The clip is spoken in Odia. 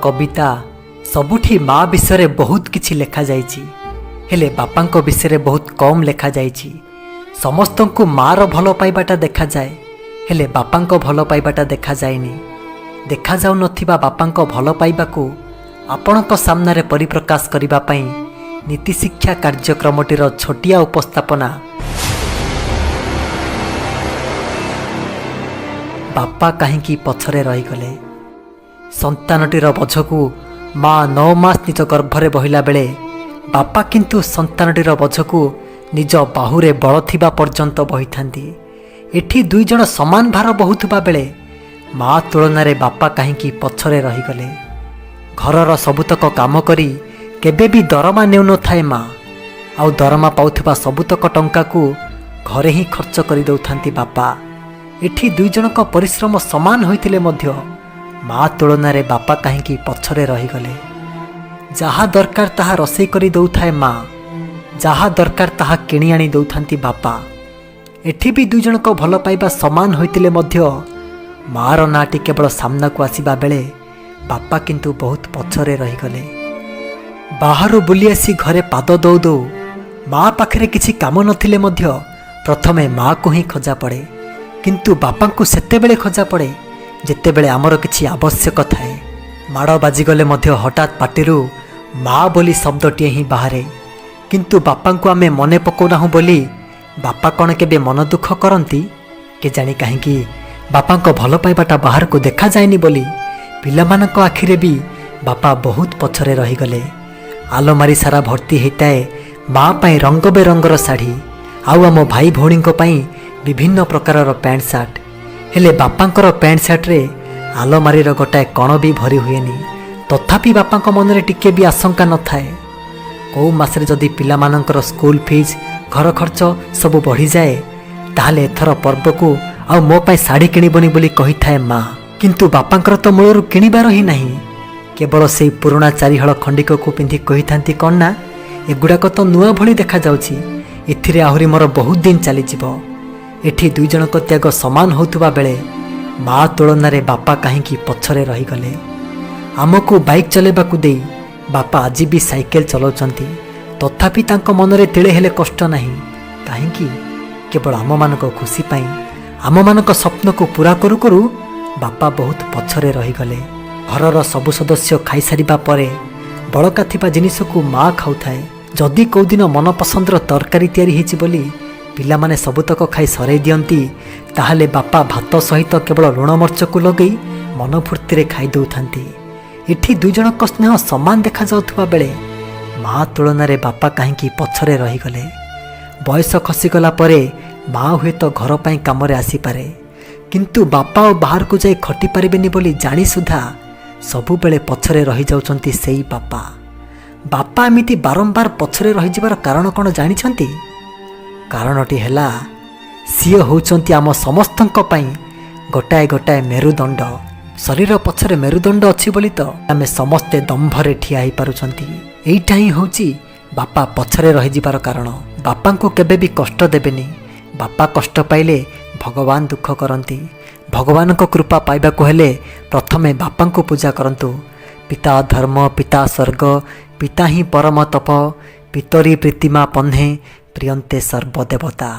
କବିତା ସବୁଠି ମା ବିଷୟରେ ବହୁତ କିଛି ଲେଖାଯାଇଛି, ହେଲେ ବାପାଙ୍କ ବିଷୟରେ ବହୁତ କମ୍ ଲେଖାଯାଇଛି। ସମସ୍ତଙ୍କୁ ମାଆର ଭଲ ପାଇବାଟା ଦେଖାଯାଏ, ହେଲେ ବାପାଙ୍କ ଭଲ ପାଇବାଟା ଦେଖାଯାଏନି। ଦେଖାଯାଉନଥିବା ବାପାଙ୍କ ଭଲ ପାଇବାକୁ ଆପଣଙ୍କ ସାମ୍ନାରେ ପରିପ୍ରକାଶ କରିବା ପାଇଁ ନୀତିଶିକ୍ଷା କାର୍ଯ୍ୟକ୍ରମଟିର ଛୋଟିଆ ଉପସ୍ଥାପନା, ବାପା କାହିଁକି ପଛରେ ରହିଗଲେ। ସନ୍ତାନଟିର ବୋଝକୁ ମା 9 ମାସ ନିଜ ଗର୍ଭରେ ବହିଲା ବେଳେ ବାପା କିନ୍ତୁ ସନ୍ତାନଟିର ବୋଝକୁ ନିଜ ବାହୁରେ ବଳ ଥିବା ପର୍ଯ୍ୟନ୍ତ ବହିଥାନ୍ତି। ଏଠି ଦୁଇ ଜଣ ସମାନ ଭାର ବହୁଥିବା ବେଳେ ମା ତୁଳନାରେ ବାପା କାହିଁକି ପଛରେ ରହିଗଲେ? ଘରର ସବୁତକ କାମ କରି କେବେ ବି ଦରମା ନେଉନଥାଏ ମା, ଆଉ ଦରମା ପାଉଥିବା ସବୁତକ ଟଙ୍କାକୁ ଘରେ ହିଁ ଖର୍ଚ୍ଚ କରିଦେଉଥାନ୍ତି ବାପା। ଏଠି ଦୁଇ ଜଣଙ୍କ ପରିଶ୍ରମ ସମାନ ହୋଇଥିଲେ ମଧ୍ୟ ମା ତୁଳନାରେ ବାପା କାହିଁକି ପଛରେ ରହିଗଲେ? ଯାହା ଦରକାର ତାହା ରୋଷେଇ କରି ଦେଉଥାଏ ମା, ଯାହା ଦରକାର ତାହା କିଣି ଆଣି ଦେଉଥାନ୍ତି ବାପା। ଏଠି ବି ଦୁଇ ଜଣଙ୍କ ଭଲ ପାଇବା ସମାନ ହୋଇଥିଲେ ମଧ୍ୟ ମାଆର ନାଁଟି କେବଳ ସାମ୍ନାକୁ ଆସିବା ବେଳେ ବାପା କିନ୍ତୁ ବହୁତ ପଛରେ ରହିଗଲେ। ବାହାରୁ ବୁଲି ଆସି ଘରେ ପାଦ ଦଉ ଦଉ ମା ପାଖରେ କିଛି କାମ ନଥିଲେ ମଧ୍ୟ ପ୍ରଥମେ ମାଆକୁ ହିଁ ଖୋଜା ପଡ଼େ, କିନ୍ତୁ ବାପାଙ୍କୁ ସେତେବେଳେ ଖୋଜା ପଡ଼େ ଯେତେବେଳେ ଆମର କିଛି ଆବଶ୍ୟକ ଥାଏ। ମାଡ଼ ବାଜିଗଲେ ମଧ୍ୟ ହଠାତ୍ ପାଟିରୁ ମା ବୋଲି ଶବ୍ଦଟିଏ ହିଁ ବାହାରେ, କିନ୍ତୁ ବାପାଙ୍କୁ ଆମେ ମନେ ପକାଉନାହୁଁ ବୋଲି ବାପା କ'ଣ କେବେ ମନ ଦୁଃଖ କରନ୍ତି? କେଜାଣି କାହିଁକି ବାପାଙ୍କ ଭଲ ପାଇବାଟା ବାହାରକୁ ଦେଖାଯାଏନି ବୋଲି ପିଲାମାନଙ୍କ ଆଖିରେ ବି ବାପା ବହୁତ ପଛରେ ରହିଗଲେ। ଆଲମାରି ସାରା ଭର୍ତ୍ତି ହେଇଥାଏ ମା ପାଇଁ ରଙ୍ଗ ବେରଙ୍ଗର ଶାଢ଼ୀ, ଆଉ ଆମ ଭାଇ ଭଉଣୀଙ୍କ ପାଇଁ ବିଭିନ୍ନ ପ୍ରକାରର ପ୍ୟାଣ୍ଟ ସାର୍ଟ। ହେଲେ ବାପାଙ୍କର ପ୍ୟାଣ୍ଟ ସାର୍ଟରେ ଆଲମାରିର ଗୋଟାଏ କଣ ବି ଭରି ହୁଏନି। ତଥାପି ବାପାଙ୍କ ମନରେ ଟିକେ ବି ଆଶଙ୍କା ନଥାଏ। କେଉଁ ମାସରେ ଯଦି ପିଲାମାନଙ୍କର ସ୍କୁଲ ଫିଜ୍, ଘର ଖର୍ଚ୍ଚ ସବୁ ବଢ଼ିଯାଏ, ତାହେଲେ ଏଥର ପର୍ବକୁ ଆଉ ମୋ ପାଇଁ ଶାଢ଼ୀ କିଣିବନି ବୋଲି କହିଥାଏ ମା। କିନ୍ତୁ ବାପାଙ୍କର ତ ମୂଳରୁ କିଣିବାର ହିଁ ନାହିଁ। କେବଳ ସେଇ ପୁରୁଣା ଚାରିହଳ ଖଣ୍ଡିକକୁ ପିନ୍ଧି କହିଥାନ୍ତି କ'ଣ ନା, ଏଗୁଡ଼ାକ ତ ନୂଆ ଭଳି ଦେଖାଯାଉଛି, ଏଥିରେ ଆହୁରି ମୋର ବହୁତ ଦିନ ଚାଲିଯିବ। ଏଠି ଦୁଇ ଜଣଙ୍କ ତ୍ୟାଗ ସମାନ ହେଉଥିବା ବେଳେ ମା ତୁଳନାରେ ବାପା କାହିଁକି ପଛରେ ରହିଗଲେ? ଆମକୁ ବାଇକ୍ ଚଲାଇବାକୁ ଦେଇ ବାପା ଆଜି ବି ସାଇକେଲ ଚଲାଉଛନ୍ତି, ତଥାପି ତାଙ୍କ ମନରେ ତିଳେ ହେଲେ କଷ୍ଟ ନାହିଁ। କାହିଁକି? କେବଳ ଆମମାନଙ୍କ ଖୁସି ପାଇଁ, ଆମମାନଙ୍କ ସ୍ୱପ୍ନକୁ ପୂରା କରୁ କରୁ ବାପା ବହୁତ ପଛରେ ରହିଗଲେ। ଘରର ସବୁ ସଦସ୍ୟ ଖାଇସାରିବା ପରେ ବଳକା ଥିବା ଜିନିଷକୁ ମା ଖାଉଥାଏ। ଯଦି କେଉଁଦିନ ମନପସନ୍ଦର ତରକାରୀ ତିଆରି ହେଇଛି ବୋଲି ପିଲାମାନେ ସବୁତକ ଖାଇ ସରେଇ ଦିଅନ୍ତି, ତାହେଲେ ବାପା ଭାତ ସହିତ କେବଳ ଲୁଣ ମର୍ଚକୁ ଲଗେଇ ମନ ଫୁର୍ତ୍ତିରେ ଖାଇ ଦେଉଥାନ୍ତି। ଏଠି ଦୁଇ ଜଣଙ୍କ ସ୍ନେହ ସମାନ ଦେଖାଯାଉଥିବା ବେଳେ ମା ତୁଳନାରେ ବାପା କାହିଁକି ପଛରେ ରହିଗଲେ? ବୟସ ଖସିଗଲା ପରେ ମା ହୁଏତ ଘର ପାଇଁ କାମରେ ଆସିପାରେ, କିନ୍ତୁ ବାପା ଆଉ ବାହାରକୁ ଯାଇ ଖଟିପାରିବେନି ବୋଲି ଜାଣି ସୁଦ୍ଧା ସବୁବେଳେ ପଛରେ ରହିଯାଉଛନ୍ତି ସେଇ ବାପା। ବାପା ଏମିତି ବାରମ୍ବାର ପଛରେ ରହିଯିବାର କାରଣ କ'ଣ ଜାଣିଛନ୍ତି? କାରଣଟି ହେଲା, ସିଏ ହେଉଛନ୍ତି ଆମ ସମସ୍ତଙ୍କ ପାଇଁ ଗୋଟାଏ ଗୋଟାଏ ମେରୁଦଣ୍ଡ। ଶରୀର ପଛରେ ମେରୁଦଣ୍ଡ ଅଛି ବୋଲି ତ ଆମେ ସମସ୍ତେ ଦମ୍ଭରେ ଠିଆ ହେଇପାରୁଛନ୍ତି। ଏଇଟା ହିଁ ହେଉଛି ବାପା ପଛରେ ରହିଯିବାର କାରଣ। ବାପାଙ୍କୁ କେବେ ବି କଷ୍ଟ ଦେବେନି। ବାପା କଷ୍ଟ ପାଇଲେ ଭଗବାନ ଦୁଃଖ କରନ୍ତି। ଭଗବାନଙ୍କ କୃପା ପାଇବାକୁ ହେଲେ ପ୍ରଥମେ ବାପାଙ୍କୁ ପୂଜା କରନ୍ତୁ। ପିତା ଧର୍ମ, ପିତା ସ୍ୱର୍ଗ, ପିତା ହିଁ ପରମ ତପ, ପିତରି ପ୍ରୀତିମା ପହ୍ନେ ପ୍ରିୟନ୍ତେ ସର୍ବଦେବତା।